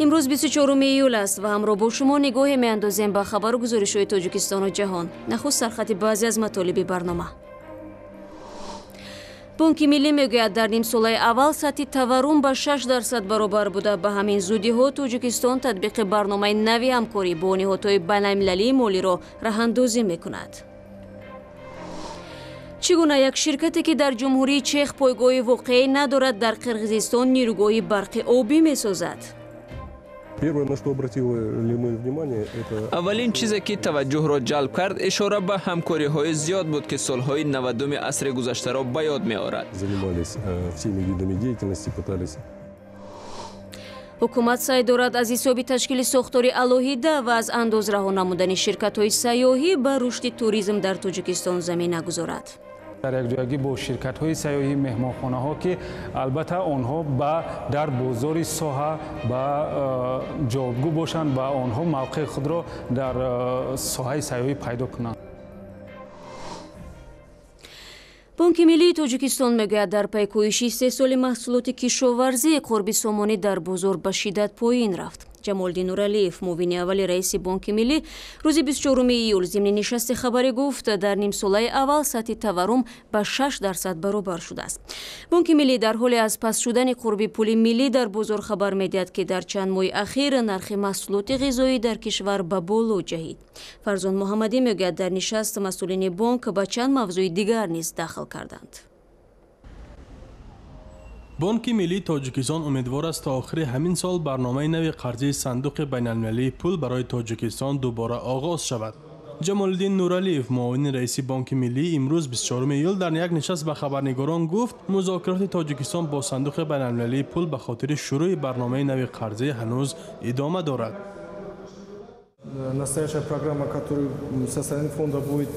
Имрӯз 24 июл аст ва ҳамроҳ бо шумо нигоҳе меандозем ба хабару гузоришҳои Тоҷикистону ҷаҳон. Нахуст сархати баъзе аз матолиби барнома. Бонки миллӣ мегӯяд, дар нимсолаи аввал сатҳи таваррум ба 6% баробар буда, ба ҳамин зудиҳо Тоҷикистон татбиқи барномаи нави ҳамкорӣ бо ниҳодҳои байналмилалии молиро раҳандозӣ мекунад. Чӣ гуна як ширкате, ки дар Ҷумҳурии Чех пойгоҳи воқеӣ надорад, дар Қирғизистон нирӯгоҳи барқи обӣ месозад? Первое, на что обратили мы внимание, это... Аввалин чизе, ки таваҷҷӯҳро ҷалб кард, ишора ба ҳамкориҳои зиёд буд, ки солҳои 90-уми асри гузаштаро ба ёд меорад. Занимались всеми видами деятельности, пытались. Ҳукумат саъй дорад аз ҳисоби ташкили сохтори алоҳида ва аз андоз раҳо намудани ширкатҳои сайёҳӣ ба рушди туризм дар Тоҷикистон замина гузорад. Дар якҷоягӣ бо ширкатҳои сайёҳӣ, меҳмонхонаҳо, ки албатта онҳо ба дар бозори соҳа ба ҷавобгӯ бошанд ва онҳо мавқеи худро дар соҳаи сайёҳӣ пайдо кунанд. Бонки миллии Тоҷикистон мегӯяд, дар пайи коҳиши истеҳсоли маҳсулоти кишоварзӣ қурби сомонӣ дар бозор ба шиддат поин рафт. Ҷамолиддин Нуралиев, муовини аввали раиси Бонки миллӣ, рӯзи 24 июл зимни нишасти хабарӣ гуфт, дар нимсолаи аввал сатҳи таваррум ба 6% баробар шудааст. Бонки миллӣ дар ҳоле аз паст шудани қурби пули миллӣ дар бозор хабар медиҳад, ки дар чанд моҳи ахир нархи маҳсулоти ғизоӣ дар кишвар ба боло ҷаҳид. Фарзон Муҳаммадӣ мегӯяд, дар нишаст масъулини бонк ба чанд мавзӯи дигар низ дахл карданд. Бонки миллии Тоҷикистон умедвор аст, то охири ҳамин сол барномаи нави қарзии Сандуқи байналмилалии пул барои Тоҷикистон дубора оғоз шавад. Ҷамолиддин Нуралиев, муовини раиси Бонки миллӣ, имрӯз 24 июл дар як нишаст ба хабарнигорон гуфт, музокироти Тоҷикистон бо Сандуқи байналмилалии пул ба хотири шурӯи барномаи нави қарзӣ ҳанӯз идома дорад. Настоящая программа, которая со стороны фонда будет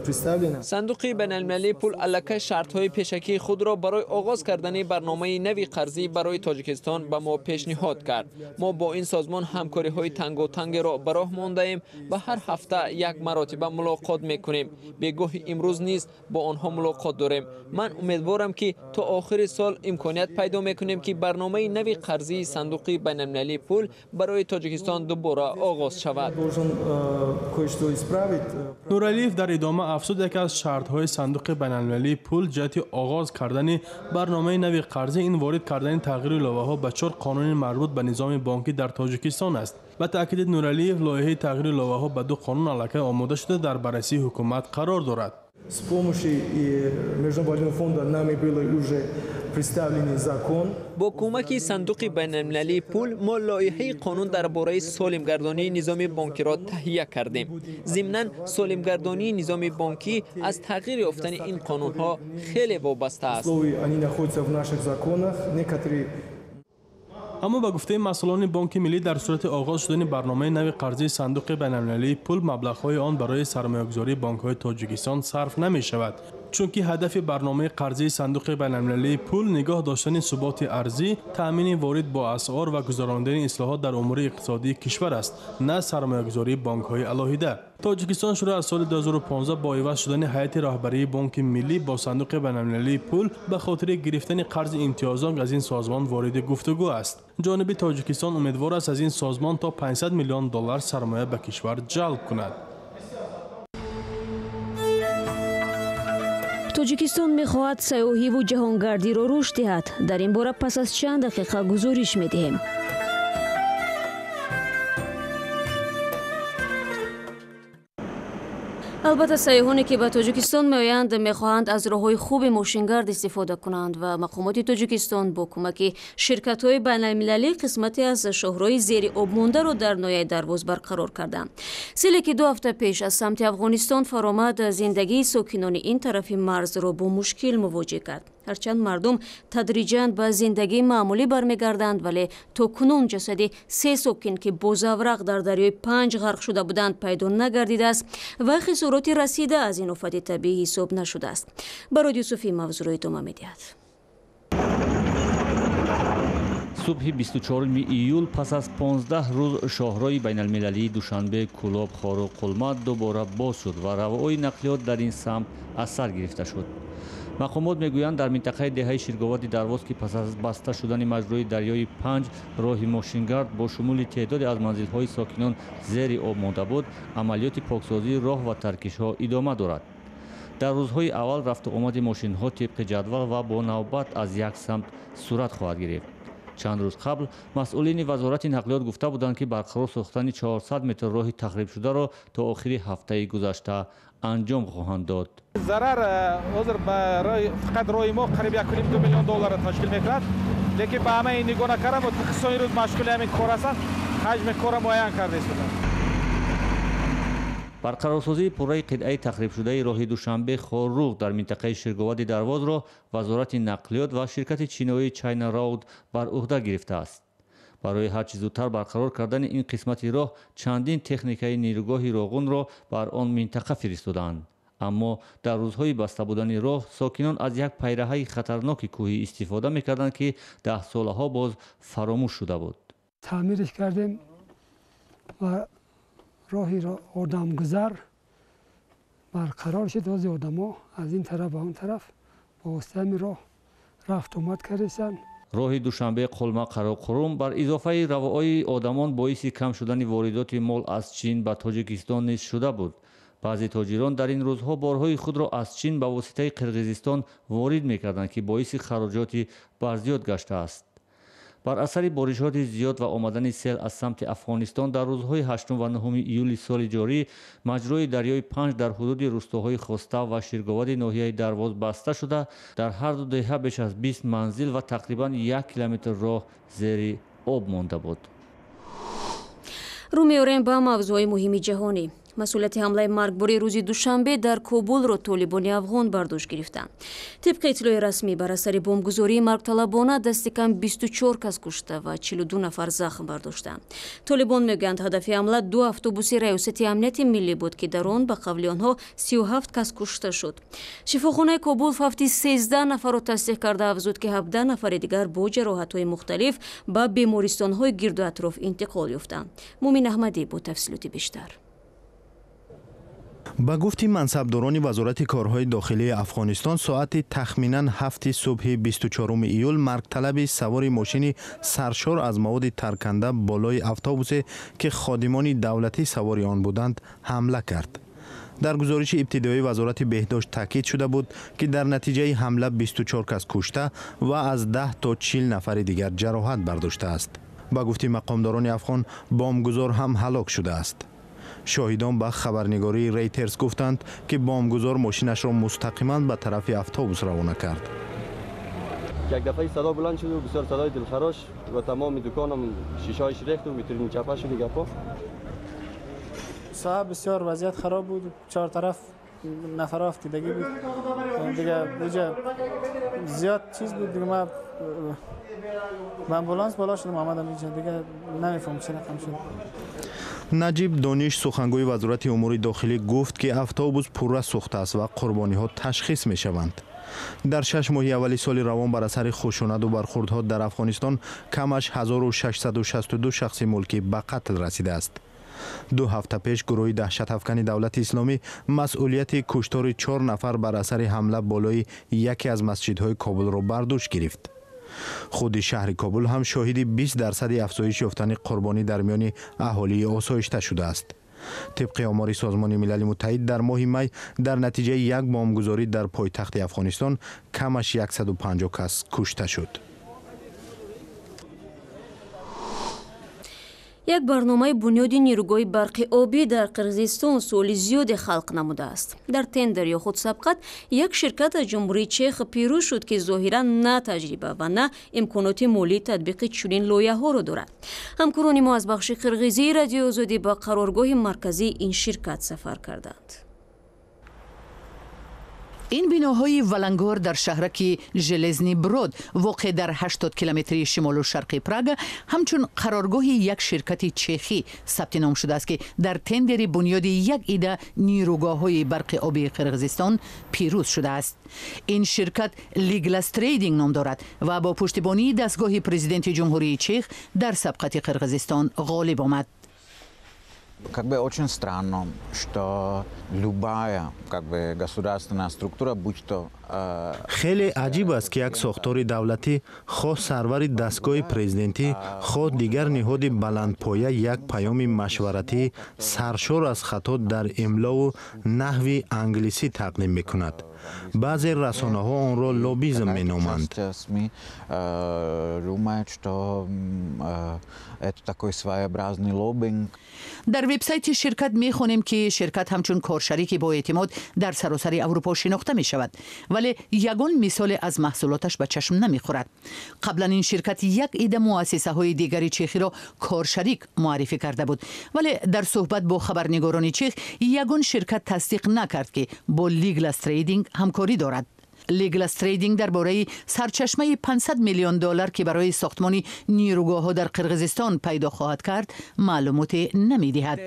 представлена. Сандуқи байналмилалии пул аллакай шартҳои пешакии худро барои оғоз кардани барномаи нави қарзӣ барои Тоҷикистон ба мо пешниҳод кард. Мо бо ин созмон ҳамкориҳои танготангеро ба роҳ мондаем ва ҳар ҳафта як маротиба мулоқот мекунем. Бегоҳи имрӯз низ бо онҳо мулоқот дорем. Ман умедворам, ки то охири сол имконият пайдо мекунем, ки барномаи нави қарзии Сандуқи байналмилалии пул барои Тоҷикистон дубора оғоз шавад. Должен кое-что исправить. Нуралиев дар идома афзуд, яке аз шартҳои Сандуқи байналмилалии пул ҷиҳати оғоз кардани барномаи нави қарзӣ ин ворид кардани тағйиру иловаҳо ба чор қонуни марбут ба низоми бонкӣ дар Тоҷикистон аст. Ба таъкиди Нуралиев, лоиҳаи тағйиру иловаҳо ба ду қонун аллакай омода шуда, дар баррасии ҳукумат қарор дорад. С помощью Международного валютного фонда нами было уже представленный закон. Бо кӯмаки Сандуқи байналмилалии пул мо лоиҳаи қонун дар бораи солимгардонии низоми бонкиро таҳия кардем. Зимнан, солимгардонии низоми бонкӣ аз тағйир ёфтани ин қонунҳо хеле вобаста аст. Они находятся в наших законах. Некоторые Аммо ба гуфтаи масъулони Бонки миллӣ, дар сурати оғоз шудани барномаи нави қарзии Сандуқи байналмилалии пул, маблағҳои он барои сармоягузории бонкҳои Тоҷикистон сарф намешавад, чунки ҳадафи барномаи қарзии Сандуқи байналмилалии пул нигоҳ доштани суботи арзӣ, таъмини ворид бо асъор ва гузарондани ислоҳот дар умури иқтисодии кишвар аст, на сармоягузории бонкҳои алоҳида. Тоҷикистон шурӯъ аз соли 2015 бо иваз шудани ҳайати роҳбарии Бонки миллӣ бо Сандуқи байналмилалии пул ба хотири гирифтани қарзи имтиёзнок аз ин созмон вориди гуфтугӯ аст. Ҷониби Тоҷикистон умедвор аст, аз ин созмон то 500 миллион доллар сармоя ба кишвар ҷалб кунад. Тоҷикистон мехоҳад сайёҳиву ҷаҳонгардиро рушд диҳад. Дар ин бора пас аз чанд дақиқа гузориш медиҳем. Албатта, сайёҳоне, ки ба Тоҷикистон меоянд, мехоҳанд аз роҳҳои хуби мошингард истифода кунанд ва мақомоти Тоҷикистон бо кӯмаки ширкатҳои байналмилалӣ қисмате аз шоҳрои зери обмондаро дар ноҳияи Дарвоз барқарор карданд. Селе, ки 2 ҳафта пеш аз самти Афғонистон фаромад, зиндагии сокинони ин тарафи марзро бо мушкил мувоҷеҳ кард. Ҳарчанд мардум тадриҷан ба зиндагии маъмулӣ бармегарданд, вале то кунун ҷасади се сокин, ки бо заврақ дар дарёи Панҷ ғарқ шуда буданд, пайдо нагардидааст ва хисороти расида аз ин офати табиӣ ҳисоб нашудааст. Барод Юсуфӣ мавзӯъро идома медиҳад. Субҳи 24 июл пас аз 15 рӯз шоҳрои байналмилалии Душанбе, Кӯлоб, Хоруғ, Қулма дубора боз шуд ва равои нақлиёт дар ин самт аз сар гирифта шуд. Мақомот мегӯянд, дар минтақаи деҳаи Ширговади Дарвоз, ки пас аз баста шудани маҷрои дарёи Панҷ роҳи мошингард бо шумули теъдоде аз манзилҳои сокинон зери об монда буд, амалиёти поксозии роҳ ва таркишҳо идома дорад. Дар рӯзҳои аввал рафту омади мошинҳо тибқи ҷадвал ва бо навбат аз як самт сурат хоҳад гирифт. Чанд рӯз қабл масъулини вазорати нақлиёт гуфта буданд, ки барқарор сохтани 400 метр роҳи тахрибшударо то охири ҳафтаи гузашта анҷом хоҳанд дод. Зарар ҳозир барои фақат роҳи мо қариб 1,5-2 миллион долларро ташкил мекунад, лекин ба ҳамаи ин нигоҳ накарда мутахассисон ин рӯз машғули ҳамин кор ҳастанд, ҳаҷми корро муайян карда истодаанд. Барқарорсозии пурраи қитъаи тахрибшудаи роҳи Душанбе Хоруғ дар минтақаи Ширговади Дарвозро вазорати нақлиёт ва ширкати чиноии China Road бар ӯҳда гирифтааст. Барои ҳарчи зудтар барқарор кардани ин қисмати роҳ чандин техникаи нерӯгоҳи Роғунро бар он минтақа фиристодаанд. Аммо дар рӯзҳои баста будани роҳ сокинон аз як пайраҳаи хатарноки кӯҳӣ истифода мекарданд, ки даҳсолаҳо боз фаромӯш шуда буд. Таъмирш кардем ва роҳи одамгузар барқарор шуд. Ози одамо аз ин тараф ба он тараф бо воситаи ҳамин роҳ рафту омад кардастанд. Роҳи Душанбе Қулма Қароқурум бар изофаи равои одамон боиси кам шудани воридоти мол аз Чин ба Тоҷикистон низ шуда буд. Баъзе тоҷирон дар ин рӯзҳо борҳои худро аз Чин ба воситаи Қирғизистон ворид мекарданд, ки боиси хароҷоти барзиёд гаштааст. Бар асари боришоти зиёд ва омадани сел аз самти Афғонистон дар рӯзҳои 8 ва 9 июли соли ҷорӣ маҷрои дарёи Панҷ дар ҳудуди рӯстоҳои Хоста ва Ширговади ноҳияи Дарвоз баста шуда, дар ҳар ду деҳа беш аз 20 манзил ва тақрибан 1 километр роҳ зери об монда буд. Рӯ меорем ба мавзӯъҳои муҳими ҷаҳонӣ. Масъулияти ҳамлаи маргбори рӯзи душанбе дар Кобулро толибони афғон бар дӯш гирифтанд. Тибқи иттилои расмӣ, бар асари бомбгузории маргталабона дасти кам 24 кас кушта ва 42 нафар захм бардоштанд. Толибон мегӯянд, ҳадафи ҳамла ду автобуси раёсати амнияти миллӣ буд, ки дар он ба қавли онҳо 37 кас кушта шуд. Шифохонаи Кобул фавти 13 нафарро тасдиқ карда афзуд, ки 17 нафари дигар бо ҷароҳатҳои мухталиф ба бемористонҳои гирду атроф интиқол ёфтанд. Мумин Аҳмадӣ бо тафсилоти бештар. Ба гуфти мансабдорони вазорати корҳои дохилии Афғонистон, соати тахминан 7 субҳи 24 июл маргталаби савори мошини саршор аз маводи тарканда болои автобусе, ки ходимони давлатӣ савори он буданд, ҳамла кард. Дар гузориши ибтидоии вазорати беҳдошт таъкид шуда буд, ки дар натиҷаи ҳамла 24 кас кушта ва аз 10 то 40 нафари дигар ҷароҳат бардоштааст. Ба гуфти мақомдорони афғон, бомбгузор ҳам ҳалок шудааст. Шоҳидон ба хабарнигории Рейтерс гуфтанд, ки бомбгузор мошинашро мустақиман ба тарафи автобус равона кард. Як дафъа садо баланд шуд ва бисёр садои дилхарош ва тамоми дуконам шишаҳояш рехт ва витрини чапа шуд гапо. Соат бисёр вазъият хароб буд, чор тараф нафарҳо афтидагӣ буд. Дига буҷа зиёд чиз буд, дига ман ба амбуланс боло шудам, омадам инҷа, дига намефаҳмам чӣ рақам шуд. Наҷиб Дониш, сухангӯи вазорати умури дохилӣ, гуфт, ки автобус пурра сӯхтааст ва қурбониҳо ташхис мешаванд. Дар 6 моҳи аввали соли равон бар асари хушунаду бархурдҳо дар Афғонистон камаш 1662 шахси мулкӣ ба қатл расидааст. 2 ҳафта пеш гурӯҳи даҳшатафкани давлати исломӣ масъулияти куштори 4 нафар бар асари ҳамла болои яке аз масҷидҳои Кобулро бар дӯш гирифт. Худи шаҳри Кобул ҳам шоҳиди 20% афзоиш ёфтани қурбонӣ дар миёни аҳолии осоишта шудааст. Тибқи омори Созмони Милали Муттаҳид, дар моҳи май дар натиҷаи як бомбгузорӣ дар пойтахти Афғонистон камаш 150 кас кушта шуд. Як барномаи бунёди нерӯгоҳи барқи обӣ дар Қирғизистон суоли зиёде халқ намудааст. Дар тендер ё худ сабқат як ширкат аз Ҷумҳурии Чех пирӯз шуд, ки зоҳиран на таҷриба ва на имконоти молии татбиқи чунин лоиҳаҳоро дорад. Ҳамкорони мо аз бахши қирғизии Радиои Озодӣ ба қароргоҳи марказии ин ширкат сафар карданд. Ин биноҳои валангор дар шаҳраки Железни Брод, воқеъ дар 80 километри шимолу шарқи Прага, ҳамчун қароргоҳи як ширкати чехӣ сабти ном шудааст, ки дар тендери бунёди як ида нерӯгоҳҳои барқи обии Қирғизистон пирӯз шудааст. Ин ширкат Лиглас Трейдинг ном дорад ва бо пуштибонии дастгоҳи президенти Ҷумҳурии Чех дар сабқати Қирғизистон ғолиб омад. Как бы очень странно, что любая, как бы, государственная структура, будь то Хеле аҷиб аст, ки як сохтори давлатӣ, хоҳ сарвари дастгоҳи президентӣ, хоҳ дигар ниҳоди баландпоя, як паёми машваратӣ саршор аз хато дар имлову наҳви англисӣ тақдим мекунад. Баъзе расонаҳо онро лоббизм меноманд. Думают, что это такой своеобразный лоббинг. Дар вебсайти ширкат мехонем, ки ширкат ҳамчун коршарики боэътимод дар саросари Аврупо шинохта мешавад, вале ягон мисоле аз маҳсулоташ ба чашм намехӯрад. Қаблан ин ширкат як ида муассисаҳои дигари чехиро коршарик муаррифӣ карда буд, вале дар суҳбат бо хабарнигорони чех ягон ширкат тасдиқ накард, ки бо Лиглас Трейдинг ҳамкорӣ дорад. Лиглас Трейдинг дар бораи сарчашмаи 500 миллион доллар, ки барои сохтмони нирӯгоҳҳо дар Қирғизистон пайдо хоҳад кард, маълумоте намедиҳад.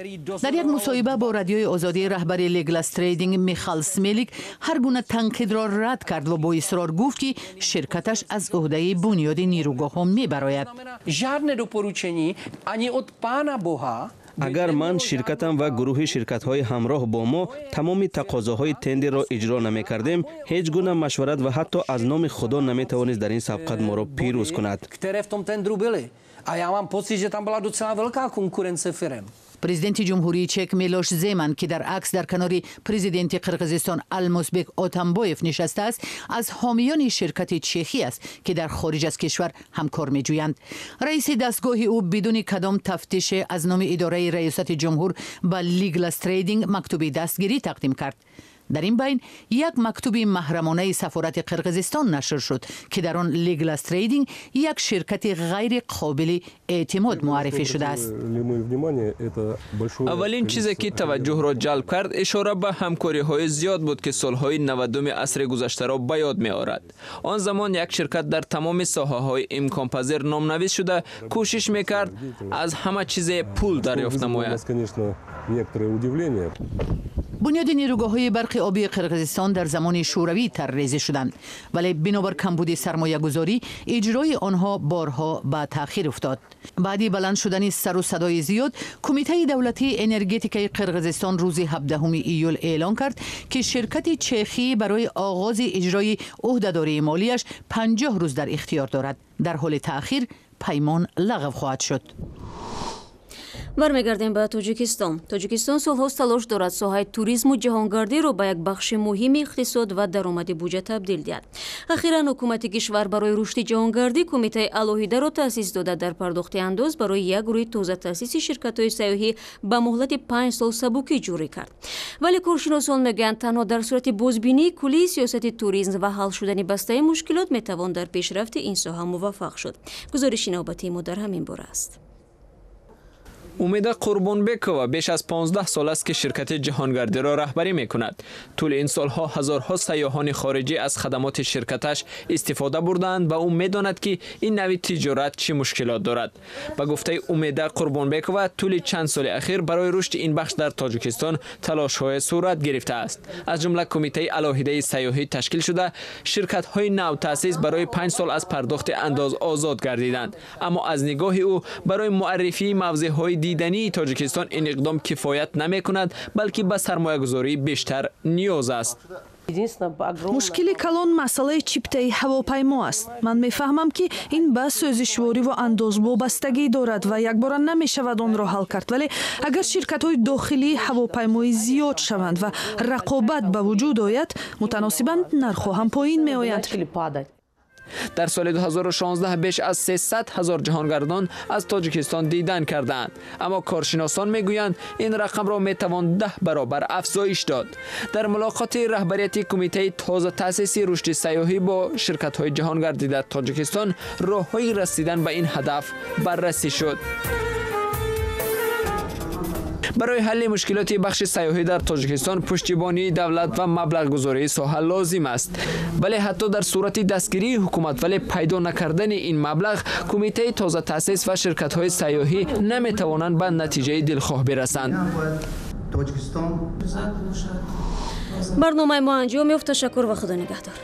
Дар як мусоҳиба бо Радиои Озодӣ раҳбари Лиглас Трейдинг Михал Смелик ҳар гуна танқидро рад кард ва бо исрор гуфт, ки ширкаташ аз ӯҳдаи бунёди нирӯгоҳҳо мебарояд. Žádné doporučení ani od pána Boha. Агар ман, ширкатам ва гурӯҳи ширкатҳои ҳамроҳ бо мо тамоми тақозоҳои тендерро иҷро намекардем, ҳеҷ гуна машварат ва ҳатто аз номи Худо наметавонист дар ин сабқат моро пирӯз кунад. Které v tom tendru byly. A já mám pocit, že tam byla docela velká konkurence firem. Президенти Ҷумҳурии Чек Милош Земан, ки дар акс дар канори президенти Қирғизистон Алмосбек Отамбоев нишастааст, аз ҳомиёни ширкати чехӣ аст, ки дар хориҷ аз кишвар ҳамкор меҷӯянд. Раиси дастгоҳи ӯ бидуни кадом тафтише аз номи идораи раёсати ҷумҳур ба Лиглас Трейдинг мактуби дастгирӣ тақдим кард. Дар ин байн як мактуби маҳрамонаи сафорати Қирғизистон нашр шуд, ки дар он Лиглас Трейдинг як ширкати ғайри қобили эътимод муаррифӣ шудааст. Аввалин чизе, ки таваҷҷӯҳро ҷалб кард, ишора ба ҳамкориҳои зиёд буд, ки солҳои 90-уми асри гузаштаро ба ёд меорад. Он замон як ширкат дар тамоми соҳаҳои имконпазир номнавис шуда, кӯшиш мекард аз ҳама чизе пул дарёфт намояд. Бунёди нирӯгоҳҳои барқи обии Қирғизистон дар замони Шӯравӣ тарҳрезӣ шуданд, вале бинобар камбуди сармоягузорӣ иҷрои онҳо борҳо ба таъхир уфтод. Баъди баланд шудани сару садои зиёд, Кумитаи давлатии энергетикаи Қирғизистон рӯзи 17 июл эълон кард, ки ширкати чехӣ барои оғози иҷрои ӯҳдадории молияш 50 рӯз дар ихтиёр дорад. Дар ҳоли таъхир паймон лағв хоҳад шуд. Бармегардем ба Тоҷикистон. Тоҷикистон солҳост талош дорад соҳаи туризму ҷаҳонгардиро ба як бахши муҳими иқтисод ва даромади буҷа табдил диҳад. Ахиран ҳукумати кишвар барои рушди ҷаҳонгардӣ кумитаи алоҳидаро таъсис дода, дар пардохти андоз барои як гурӯҳи тозатаъсиси ширкатҳои сайёҳӣ ба муҳлати 5 сол сабукӣ ҷорӣ кард. Вале коршиносон мегӯянд, танҳо дар сурати бозбинии куллии сиёсати туризм ва ҳал шудани бастаи мушкилот метавон дар пешрафти ин соҳа муваффақ шуд. Гузориши навбатии мо дар ҳамин бора аст. Умеда Қурбонбекова беш аз 15 сол аст, ки ширкати ҷаҳонгардиро раҳбарӣ мекунад. Тӯли ин солҳо ҳазорҳо сайёҳони хориҷӣ аз хадамоти ширкаташ истифода бурдаанд ва ӯ медонад, ки ин навъи тиҷорат чӣ мушкилот дорад. Ба гуфтаи Умеда Қурбонбекова, тӯли чанд соли ахир барои рушди ин бахш дар Тоҷикистон талошҳое сурат гирифтааст. Аз ҷумла кумитаи алоҳидаи сайёҳӣ ташкил шуда, ширкатҳои навтаъсис барои 5 сол аз пардохти андоз озод гардиданд. Аммо аз нигоҳи ӯ, барои муаррифии мавзеъҳои дидании Тоҷикистон ин иқдом кифоят намекунад, балки ба сармоягузории бештар ниёз аст. Мушкили калон масъалаи чиптаи ҳавопаймо аст. Ман мефаҳмам, ки ин ба сӯзишвориву андоз вобастагӣ дорад ва якбора намешавад онро ҳал кард, вале агар ширкатҳои дохилии ҳавопаймоӣ зиёд шаванд ва рақобат ба вуҷуд ояд, мутаносибан нархҳо ҳам поин меоянд. Дар соли 2016 беш аз 300 ҳазор ҷаҳонгардон аз Тоҷикистон дидан кардаанд, аммо коршиносон мегӯянд, ин рақамро метавон 10 баробар афзоиш дод. Дар мулоқоти раҳбарияти кумитаи тозатаъсиси рушди сайёҳӣ бо ширкатҳои ҷаҳонгардӣ дар Тоҷикистон роҳҳои расидан ба ин ҳадаф баррасӣ шуд. Барои ҳалли мушкилоти бахши сайёҳӣ дар Тоҷикистон пуштибонии давлат ва маблағгузории соҳа лозим аст. Вале ҳатто дар сурати дастгирии ҳукумат, вале пайдо накардани ин маблағ, кумитаи тозатаъсис ва ширкатҳои сайёҳӣ наметавонанд ба натиҷаи дилхоҳ бирасанд. Барномаи мо анҷом ёфт. Ташаккур ва Худо нигаҳдор.